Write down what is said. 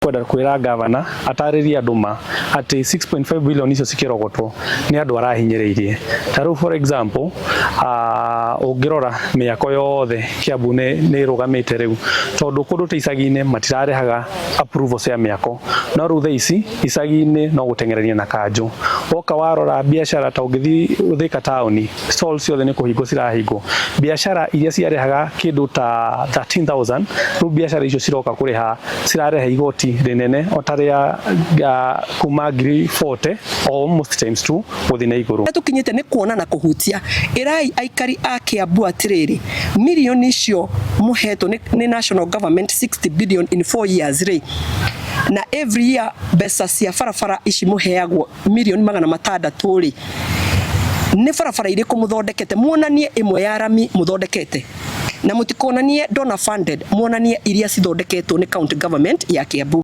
Kwenda kwĩra gavana atarĩrie andũ ma atĩ 6.5 billion icio cikĩrogotwo nĩ andũ arahinyĩrĩirie. Ta rĩu, for example, ũngĩrora mĩako yothe Kiambu nĩ ĩrũgamĩte rĩu, tondũ kũndũ ta icagi-inĩ matirarĩhaga approval cia mĩako, no rĩu thaa ici icagi-inĩ no gũteng'erania na kanjũ. Woka warora biacara, ta ũngĩthiĩ Thika taũni, stalls ciothe nĩ kũhingwo cirahingwo. Biacara iria ciarĩhaga kĩndũ ta 13,000, rĩu biacara icio ciroka kũrĩha, cirarĩha igoti rĩnene o ta rĩa kuma ngiri 40, almost times 2 gũthiĩ na igũrũ. Tũkinyĩte nĩ kuona na kũhutia. Ĩrai aikari a Kiambu atĩrĩrĩ, mirioni icio mũhetwo nĩ national government, 60 billion in 4 years rĩ, na every year mbeca cia barabara ici mũheagwo mirioni 600 rĩ, nĩ barabara irĩkũ mũthondekete? Muonanie ĩmwe ya rami mũthondekete, na mũtikonanie donor funded, muonanie iria cithondeketwo nĩ county government ya Kiambu.